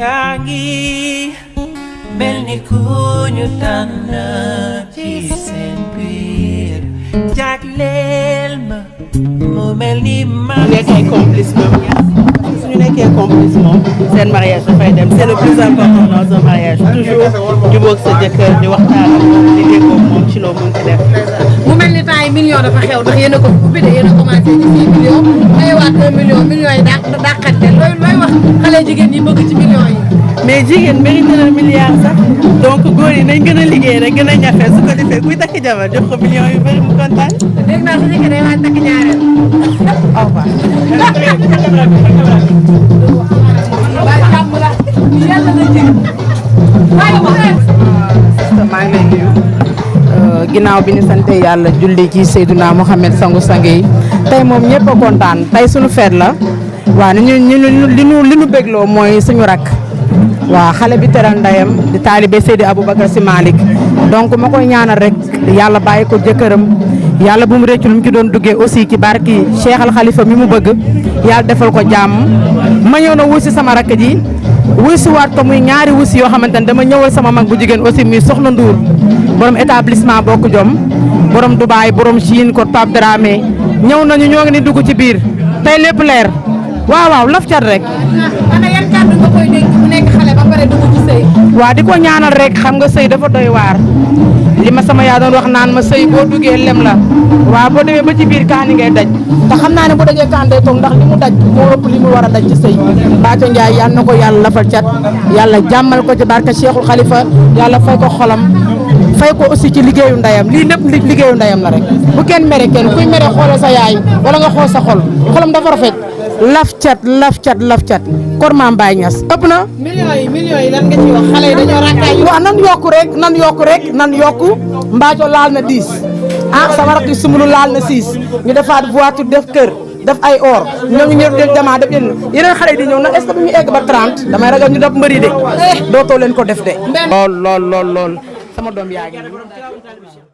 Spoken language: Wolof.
Yangi melni kuñu tànn ci seen biir jagleel ma mu melni ma nekk ay complice moom suñu nekkee complice moom seen mariage dafay dem c'est le plus important dans un mariage toujours jubóog sa jëkkër di waxtaan ak moom di déggoo moom ci loo mën ci def. mu mel ni temps yi million dafa xew ndax yéen a ko ubbi de yéen a commencé ci 6 millions mayewaat 1 million millions yi dàqante looy wax xale jigéen ñi bëgg ci millions yi. mais jigéen mérite na milliard sax donc góor yi nañ gën a liggéey rek gën a ñafe su ko defee kuy takk jabar jox ko millions yu bëri mu kontaan. dégg naa su nekkee day waaj takk ñaareel. au revoir. waaye jàmm la yàlla na jig waaye maa ngi lay nuyu ginnaaw bi ñu sante yàlla julli ci Seydina Mohamed sangu sang yi tey moom ñëpp a kontaan tey suñu feet la waaw li ñu bégloo mooy suñu rakk waaw xale bi teral ndeyam di taalibe Seydi Aboubacar Sy Malick donc ma koy ñaanal rek yàlla bàyyi ko jëkkëram yàlla bu mu réccu lu mu ci doon duggee aussi ci barki Cheikh Al Khalifa mi mu bëgg yàlla defal ko jàmm ma ñëw na wuy si sama rakk ji wuy si waat ko muy ñaari wuy si yoo xamante ne dama ñëwal sama mag bu jigéen aussi muy Soxna Ndour borom établissement Bokk Jom borom Dubaay borom Chine ko Pape Dramé ñëw nañu ñoo ngi ni dugg ci biir tey lépp leer waaw laf cat rek. ana yan kàddu nga koy dégg mu nekk xale ba pare dugg ci sëy. waa di ko ñaanal rek xam nga sëy dafa doy waar li ma sama yaa doon wax naan ma sëy boo duggee lem la waaw boo demee ba ci biir kaani ngay daj te xam naa ne bu dajee kaan day toog ndax li mu daj moo ëpp li mu war a daj ci sëy Bathio Ndiaye yal na ko yàlla lafal cat yàlla jàmmal ko ci barka Cheikhul Khalifa yàlla fay ko xolam fay ko aussi ci liggéeyu ndeyam lii lépp liggéeyu ndeyam la rek bu kenn mere kenn kuy mere xoolal sa yaay wala nga xool sa xol xolam dafa rafet laf cat kor maam Baye Niass ëpp na. millions yi lan nga ci wax xale yi dañoo rakkaay. waaw nan yokku Mbathio laal na 10 sama rakk Soumboulou laal na 6 ñu defaat voiture def kër def ay or ñoo ngi ñëw def jamaa def yeneen xale yi di ñëw na est-ce que bu ñu egg ba 30 damay ragal ñu def mbëri de dootoo leen ko def de. lool sama doom yaa ngi